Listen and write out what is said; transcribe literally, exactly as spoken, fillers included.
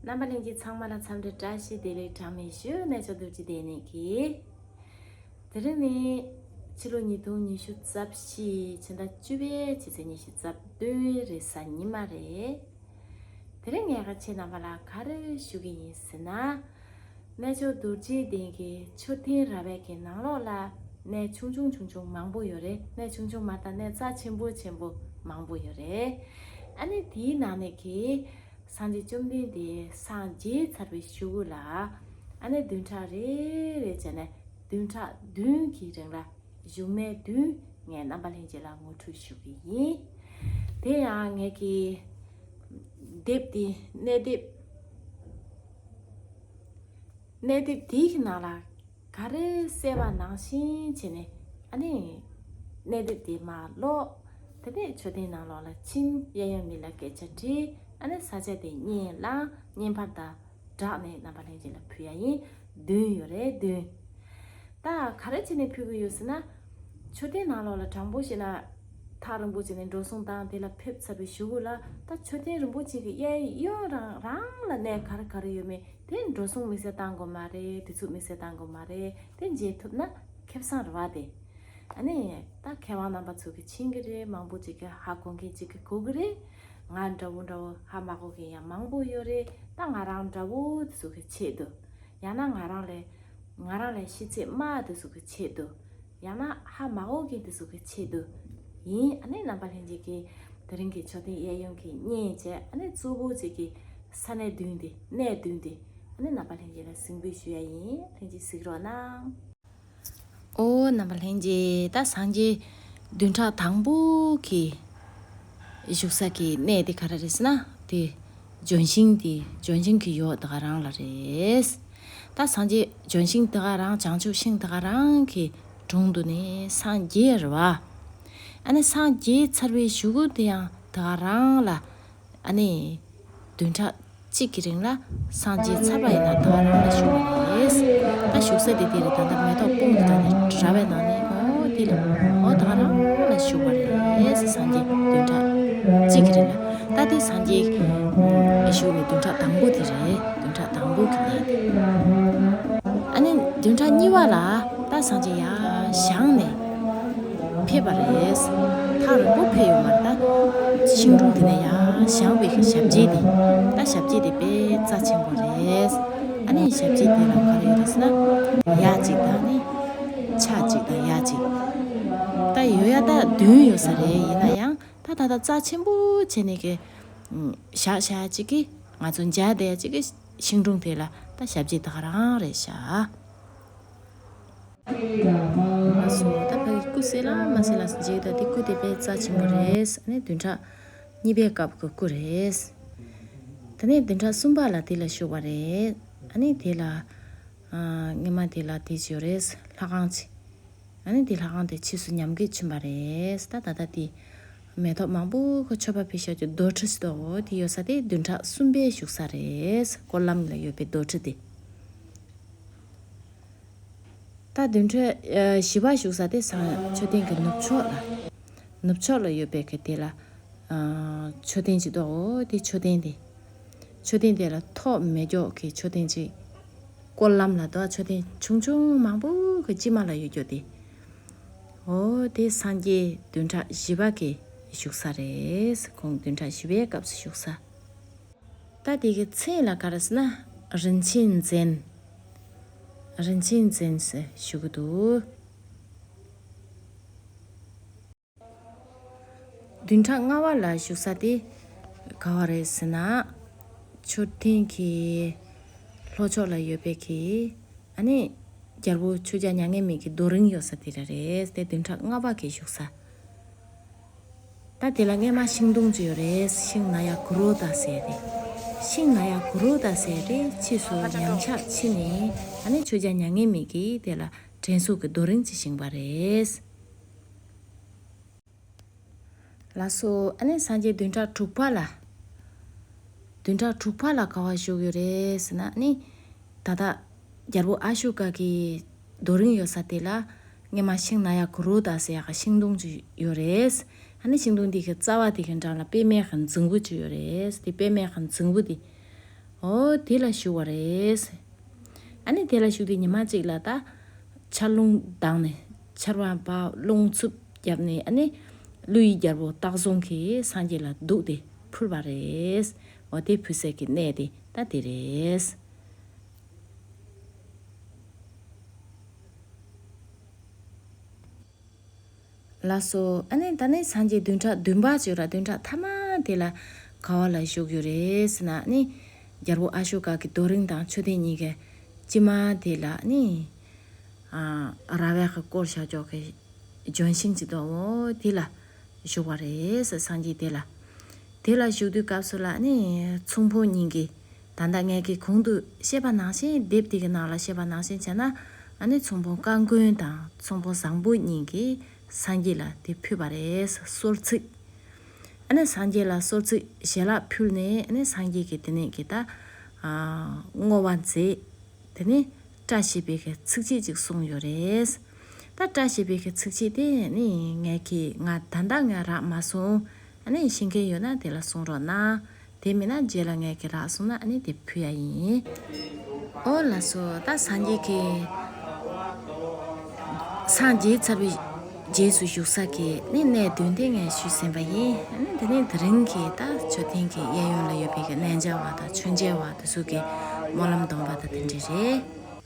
རྣམ་པ་ལྷན་རྒྱས་ཚང་མ་ལ་འཚམས་འདྲི་བཀྲ་ཤིས་བདེ་ལེགས་གྲངས་མེད་ཞུ། གནས་མཆོག་རྡོ་རྗེ་གདན་ནས་ཀྱི། དེ་རིང་ནི་ཕྱི་ལོ་ཉིས་སྟོང་ཉི་ཤུ་རྩ་བཞི་ཕྱི་ཟླ་བཅུ་པའི་ཕྱི་ཚེས་ཉི་ཤུ་རྩ་བདུན་རེས་གཟའ་ཉི་མ་རེད། དེ་རིང་ངས་ཁྱེད་རྣམ་པ་ལ་ག་རེ་ཞུ་གི་ཡིན་ཟེར་ན། གནས་མཆོག་རྡོ་རྗེ་གདན་གྱི་མཆོད་རྟེན་ར་བའི་གི་ནང་ལོགས་ལ་གནས་ཆུང་ཆུང་ཆུང་ཆུང་མང་པོ་ཡོད་རེད། གནས་ཆུང་ཆུང་མ་རེད་ད། གནས་རྩ་ཆེན་པོ་ཆེན་པོ་མང་པོ་ཡོད་རེད། ཨ་ནི་དེའི་ནང་ནས་ཀྱི་སངས་རྒྱས་བཅོམ་ལྡན་འདས་སངས་རྒྱས་ཚར་བའི་གཞུག་གུ་ལ་ཨ་ནི་བདུན་ཕྲག་རེ་རེ་བྱས་ནས་བདུན་ཕྲག་བདུན་གྱི་རིང་ལ་བཞུགས་གནས་བདུན་ངས་རྣམ་པ་ལྷན་རྒྱས་ལ་ངོ་སྤྲོད་ཞུ་གི་ཡིན། དེ་ཡང་ངས་ཀྱི་དེབ་འདི་གནས་དེབ་གནས་དེབ་འདིའི་ནང་ལ་ག་རེ་གསལ་བ་ནང་བཞིན་བྱས་ནས་ཨ་ནི་གནས་དེབ་དེ་མར་ཀློག་དེ་ནས་མཆོད་རྟེན་ནང་ལོགས་ལ་ཕྱིན། གཡས་གཡོན་མི་ལ་སྐད་ཆ་དྲིས། ཨ་ནི་ས་ཆ་དེ་བརྙན་བླངས། བརྙན་པར་དང་སྦྲགས་ནས་རྣམ་པ་ལྷན་རྒྱས་ལ་ཕུལ་ཡ་ཡིན། བདུན་ཡོད་རེད་བདུན། ད་ག་རེ་བྱས་ནས་ཕུལ་གི་ཡོད་ཟེར་ན། མཆོད་རྟེན་ནང་ལོགས་ལ་དྲང་པོ་བཤད་ན། ཐག་རིང་པོ་བྱས་ནས་འགྲོ་སོང་བཏང་། དེ་ལ་ཕེབས་ཚར་བའི་གཞུག་གུ་ལ་ད་མཆོད་རྟེན་རིན་པོ་ཆེ་གི་གཡས་གཡོན་རང་རང་ལ་གནས་ག་རེ་ག་རེ་ཡོད་མེད་དེ་འགྲོ་སོང་དམིགས་བསལ་བཏང་དགོས་མ་རེད། དུས་ཚོད་དམིགས་བསལ་བཏང་དགོས་མ་རེད། དེ་མཇལ་ཐུབ་ན་ཁེ་བཟང་རེད་བ་དེ། ཨ་ནི་ད་མཁས་དབང་རྣམ་པ་ཚོ་གི་ཕྱིན་གི་རེད། མང་པོ་ཅིག་གི་ཧ་གོ་མཁན་ཅིག་གི་གོ་གི་རེད། ང་འདྲ་བོ་འདྲ་བོ་ཧ་མ་གོ་མཁན་ཡང་མང་པོ་ཡོད་རེད། ད་ང་རང་འདྲ་བོ་དེ་ཚོ་གི་ཆེད་དུ། ཡང་ན་ང་རང་ལས་ང་རང་ལས་ཤེས་ཚད་དམའ་དེ་ཚོ་གི་ཆེད་དུ། ཡང་ན་ཧ་མ་གོ་མཁན་དེ་ཚོ་གི་ཆེད་དུ་ཡིན། ཨ་ནི་རྣམ་པ་ལྷན་རྒྱས་ཀྱིས་དེ་རིང་གི་མཆོད་རྟེན་གཡས་གཡོན་གྱི་བརྙན་བྱས། ཨ་ནི་གཙོ་བོ་ཅིག་གི་ས་གནས་བདུན་དེ་གནས་བདུན་དེ་ཨ་ནི་རྣམ་པ་ལྷན་རྒྱས་ལ་གཟིགས་འབུལ་ཞུ་ཡ་ཡིན། ལྷན་རྒྱས་གཟིགས་རོགས་གནང་། ཨོ་རྣམ་པ་ལྷན་རྒྱས། ད་སངས་རྒྱས་བདུན་ཕྲག་དང་པོ་གི་བཞུགས་ས་གི་གནས་དེ་ག་རེ་རེད་ཟེར་ན། དེ་ལྗོན་ཤིང་དེ་ལྗོན་ཤིང་གི་ཡོག་དེ་ག་རང་ལ་རེད། ད་སངས་རྒྱས་ལྗོན་ཤིང་དེ་ག་རང་བྱང་ཆུབ་ཤིང་དེ་ག་རང་གི་དྲུང་དུ་ནས་སངས་རྒྱས་རེད་བ། ཨ་ནི་སངས་རྒྱས་ཚར་བའི་གཞུག་གུ་དེ་ཡང་དེ་ག་རང་ལ་ཨ་ནི་བདུན་ཕྲག་གཅིག་གི་རིང་ལ་སངས་རྒྱས་ཚར་བ་ཡིན་ན་དེ་ག་རང་ལ་བཞུགས་པ་རེད། ད་བཞུགས་ས་དེ་དེ་རེད། ད་ལྟ་མེ་ཏོག་སྤུངས་དེ་དག་ནས་དྲ་བའི་ནང་ནས་ཨོ་དེ་ལ་ཨོ་དེ་ག་རང་ལ་བཞུགས་པ་རེད། སངས་རྒྱས་བདུན་ཕྲག་གཅིག་གི་རིང་ལ། ད་དེ་སངས་རྒྱས་བཞུགས་པའི་བདུན་ཕྲག་དང་པོ་དེ་རེད། བདུན་ཕྲག་དང་པོ་གི་གནས་དེ། ཨ་ནི་བདུན་ཕྲག་གཉིས་པ་ལ་ད་སངས་རྒྱས་ཡར་བཞེངས་ནས་ཕེབས་པ་རེད། ཐག་རིང་པོ་ཕེབས་ཡོད་མ་རེད། ད་ཤིང་དྲུང་དེ་ནས་ཡར་བཞེངས་པའི་ཞབས་རྗེས་དེ། ད་ཞབས་རྗེས་དེ་དཔེ་རྩ་ཆེན་པོ་རེད། ཨ་ནི་ཞབས་རྗེས་དེ་ལ་ག་རེ་ཡོད་རེད་ཟེར་ན། ཡ་གཅིག་དང་ནི་ཆ་གཅིག་དང་ཡ་གཅིག་ད་ཡོད་ཡ་ད་བདུན་ཡོད་ས་རེད། ཡིན་ན་ཡང་ད་ད་ལྟ་རྩ་ཆེན་པོ་བྱས་ནས་ཀྱི་བཞག་བཞག་ཅིག་གི་ང་ཚོ་མཇལ་བསྡད་ཅིག་གི་ཤིང་དྲུང་དེ་ལ་ད་ཞབས་རྗེས་དེ་ག་རང་རེད་ཤག་ལགས་སོ། ད་ཕ་གི་སྐུ་གསལ་ལ་མ་གསལ་ལ་འཇིག་ད་འདི་སྐུ་དེ་དཔེ་རྩ་ཆེན་པོ་རེད། ཨ་ནི་བདུན་ཕྲག་གཉིས་པའི་སྐབས་ཀྱི་སྐུ་རེད། ད་ནི་བདུན་ཕྲག་གསུམ་པ་ལ་དེ་ལ་བཞུགས་པ་རེད། ཨ་ནི་དེ་ལ་ཨ་སྔོན་མ་དེ་ལ་དེ་ཅི་ཡོད་རེད། ལྷ་ཁང་ཅིག་ཨ་ནི་དེ་ལྷ་ཁང་དེ་ཕྱིས་སུ་ཉམས་རྒུད་ཕྱིན་པ་རེད། ད་ད་ལྟ་དེ་མེ་ཏོག་མང་པོ་གི་མཆོད་པ་ཕུལ་ཤག་གི་རྡོ་ཁྲི་ཞིག་འདུག་དེ་ཡོད་ས་དེ་བདུན་ཕྲག་གསུམ་པའི་བཞུགས་ས་རེད། སྐོར་ལམ་ལ་ཡོད་པའི་རྡོ་ཁྲི་དེ། ད་བདུན་ཕྲག་ཨ་བཞི་པ་བཞུགས་ས་དེ་ས་མཆོད་རྟེན་གྱི་ནུབ་ཕྱོགས་ལ། ནུབ་ཕྱོགས་ལ་ཡོད་པའི་གི་དེ་ལ་ཨ་མཆོད་རྟེན་ཅིག་འདུག་དེ་མཆོད་རྟེན་དེ། མཆོད་རྟེན་དེ་ལ་ཐོག་མེ་སྒྱོགས་ཀྱི་མཆོད་རྟེན་ཅིག་སྐོར་ལམ་ལ་འདུག་མཆོད་རྟེན་ཆུང་ཆུང་མང་པོ་གི་དཀྱིལ་མ་ལ་ཡོད་རྒྱུ་དེ། འོ་དེ་སངས་རྒྱས་བདུན་ཕྲག་བཞི་པ་གི་བཞུགས་ས་རེད། ཁོང་བདུན་ཕྲག་བཞི་པའི་སྐབས་སུ་བཞུགས་ས། ད་དེ་གི་མཚན་ལ་ག་རེ་ཟེར་ན་རིན་ཆེན་མཚན། རིན་ཆེན་མཚན་ཟེར་ཞུ་གི་འདུག་བདུན་ཕྲག་ལྔ་པ་ལ་བཞུགས་ས་དེ་ག་བ་རེད་ཟེར་ན། མཆོད་རྟེན་གྱི་ལྷོ་ཕྱོགས་ལ་ཡོད་པའི་གི་ཨ་ནི་རྒྱལ་པོ་ཆོས་རྒྱལ་མྱ་ངན་མེད་ཀྱི་རྡོ་རིང་ཡོད་ས་དེ་ར་རེད། དེ་བདུན་ཕྲག་ལྔ་པ་གི་བཞུགས་ས། ད་དེ་ལ་སྔས་མ་ཤིང་སྡོང་ཅིག་ཡོད་རེད། ཤིང་ན་ཡ་གུ་རུ་ད་ཟེར་ཏེ། ཤིང་ན་ཡ་གུ་རུ་ད་ཟེར་ཏེ་ཕྱིས་སུ་ཉམས་ཆག་ཕྱིན་ནས་ཨ་ནི་ཆོས་རྒྱལ་མྱ་ངན་མེད་ཀྱིས་དེ་ལ་དྲན་གསོ་གི་རྡོ་རིང་ཅིག་བཞེངས་པ་རེད། ལགས་སོ། ཨ་ནི་སངས་རྒྱས་བདུན་ཕྲག་དྲུག་པ་ལ། བདུན་ཕྲག་དྲུག་པ་ལ་ག་བ་བཞུགས་ཡོད་རེད་ཟེར་ན་ནི། ད་ལྟ་རྒྱལ་པོ་ཨ་ཤོ་ཀ་གི་རྡོ་རིང་ཡོད་ས་དེ་ལ་སྔས་མ་ཤིང་ན་ཡ་གུ་རུ་ད་ཟེར་ཡག་གི་ཤིང་སྡོང་ཅིག་ཡོད་རེད། ཨ་ནི་ཤིང་སྡོང་དེ་གི་རྩ་བ་དེ་གི་འགྲམ་ལ་པད་མའི་གི་རྫིང་བུ་ཅིག་ཡོད་རེད། དེ་པད་མའི་གི་རྫིང་བུ་དེ། འོ་དེ་ལ་བཞུགས་པ་རེད། ཨ་ནི་དེ་ལ་བཞུགས་དུས་ཉི་མ་གཅིག་ལ་ད་ཆར་རླུང་ལྡང་ནས་ཆར་པ་བབས། རླུང་འཚུབ་བརྒྱབ་ནས་ཨ་ནི་ཀླུ་ཡི་རྒྱལ་པོ་སྟག་རྫོང་གིས་སངས་རྒྱས་ལ་འདུག་སྟེ་ཕུལ་བ་རེད། འོ་དེ་ཕུལ་སའི་གི་གནས་དེ་ད་དེ་རེད། ལགས་སོ། ཨ་ནི་ད་ནི་སངས་རྒྱས་བདུན་ཕྲག་བདུན་པ་ཅིག་ཡོད་ར། བདུན་ཕྲག་མཐའ་མ་དེ་ལ་ག་བ་ལ་བཞུགས་ཡོད་རེད་ཟེར་ན། ཨ་ནི་རྒྱལ་པོ་ཨ་ཤོ་ཀ་གི་རྡོ་རིང་དང་མཆོད་རྟེན་གཉིས་ཀའི་དཀྱིལ་མ་དེ་ལ་ཨ་ནི་ཨ་ར་བས་ཀྱིས་བསྐོར་བཞག་ཅོག་གི་ལྗོན་ཤིང་ཅིག་འདུག་འོ་དེ་ལ་བཞུགས་པ་རེད་ཟེར། སངས་རྒྱས་དེ་ལ། དེ་ལ་བཞུགས་དུས་སྐབས་སུ་ལ་ཨ་ནི་ཚོང་དཔོན་གཉིས་ཀྱིས། ད་ལྟ་ངས་ཀྱི་གོང་དུ་བཤད་པ་ནང་བཞིན། དེབ་དེ་གི་ནང་ལ་བཤད་པ་ནང་བཞིན་བྱས་ན། ཨ་ནི་ཚོང་དཔོན་བཀའ་མགོན་དང་ཚོང་དཔོན་བཟང་པོ་གཉིས་ཀྱིས་སངས་རྒྱས་ལ་དེ་ཕུལ་བ་རེད། གསོལ་ཚིགས། ཨ་ནི་སངས་རྒྱས་ལ་གསོལ་ཚིགས་ཞལ་ལག་ཕུལ་ནས། ཨ་ནི་སངས་རྒྱས་ཀྱིས་དེ་ནས་ཀྱི་ད་ཨ་བསྔོ་བ་མཛད། དེ་ནས་བཀྲ་ཤིས་པའི་གི་ཚིགས་བཅད་ཅིག་གསུངས་ཡོད་རེད། ད་བཀྲ་ཤིས་པའི་གི་ཚིགས་བཅད་དེ་ནི་ངས་ཀྱི་ང་ད་ལྟ་ངས་རག་མ་སོང་། ཨ་ནི་ཤེས་མཁན་ཡོད་ན་དེ་ལ་གསུང་རོགས་གནང་། དེ་མིན་ན་རྗེས་ལ་ངས་ཀྱི་རག་སོང་ན་ཨ་ནི་དེ་ཕུལ་ཡ་ཡིན། ཨོ་ལགས་སོ། ད་སངས་རྒྱས་ཀྱི་སངས་རྒྱས་ཚར་བའི་རྗེས་སུ་བཞུགས་ས་གི་ནི་གནས་བདུན་དེ་ངས་ཞུས་ཟིན་པ་ཡིན། ཨ་ནི་དེ་ནས་དེ་རིང་གི་ད་མཆོད་རྟེན་གྱི་གཡས་གཡོན་ལ་ཡོད་པའི་གི་གནས་མཇལ་བ་དང་མཆོད་མཇལ་བ་དེ་ཚོ་གི་སྨོན་ལམ་འདོན་པ་དང་དེ་འདྲ་རེད།